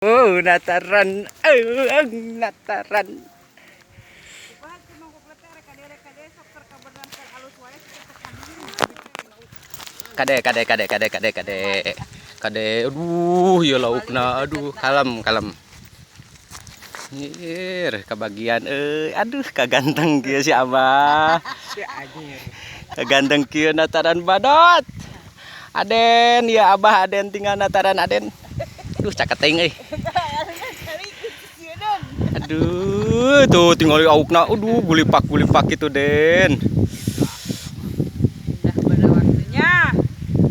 Oh, nataran. Oh, nataran. Kade, kade, kade, kade, kade, kade. Kade, aduh, ya laukna, aduh, kalem, kalem. Nyir, kebagian euy. Aduh, kaganteng kieu si Abah. Si anjir. Kaganteng kieu nataran badot. Aden, ya Abah, Aden tinggal nataran Aden. Aduh, caketing euy. Aduh, tuh tinggal aukna. Aduh, gulipak-gulipak gitu, Den. Dah pada waktunya.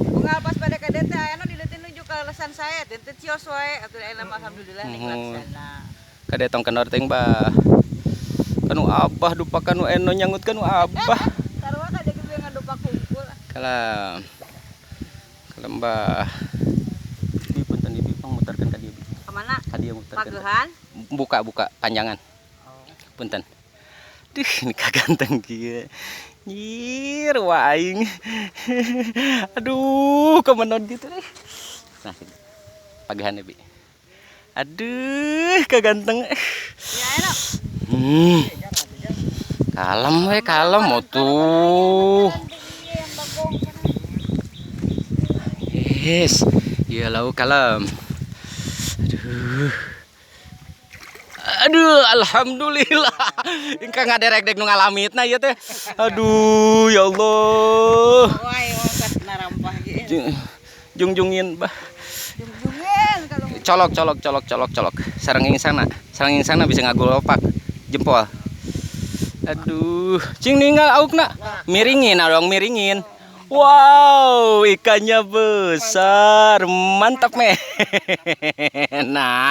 Unggal pas pada ka teh aya nu dileutin nuju ka lesan saya, teh teu cios wae atuh ayeuna mah alhamdulillah ning laksana. Kade tong kendor teuing, Bah. Kanu Abah dupa kanu eno nyangut kanu Abah. Sarua kade ge ngadupak hungkul. Kalam. Kalem, Bah. Bi, punten bi, pang muterkeun ka dieu, Bi. Kemana? Ka dieu muterkeun. Pagehan? Buka, buka panjangan. Punten. Duh, ini kaganteng kieu. Nyir, wah aing. Aduh, kemenon gitu deh. Nah, sini. Pagehan bi. Aduh, kaganteng. Ya enak. Kalem we, kalem tuh. Yes, iya lauk kalem. Aduh. Aduh, alhamdulillah. Ingkang ngaderek dek nu ngalamitna ieu teh. Aduh, ya Allah. Jungjungin, bah. Jungjungin kalau Colok, colok, colok, colok, colok. Sareng sana. Sareng sana bisa ngagolopak jempol. Aduh, cing ninggal aukna. Miringin dong, miringin. Wow, ikannya besar. Mantap, meh. Nah.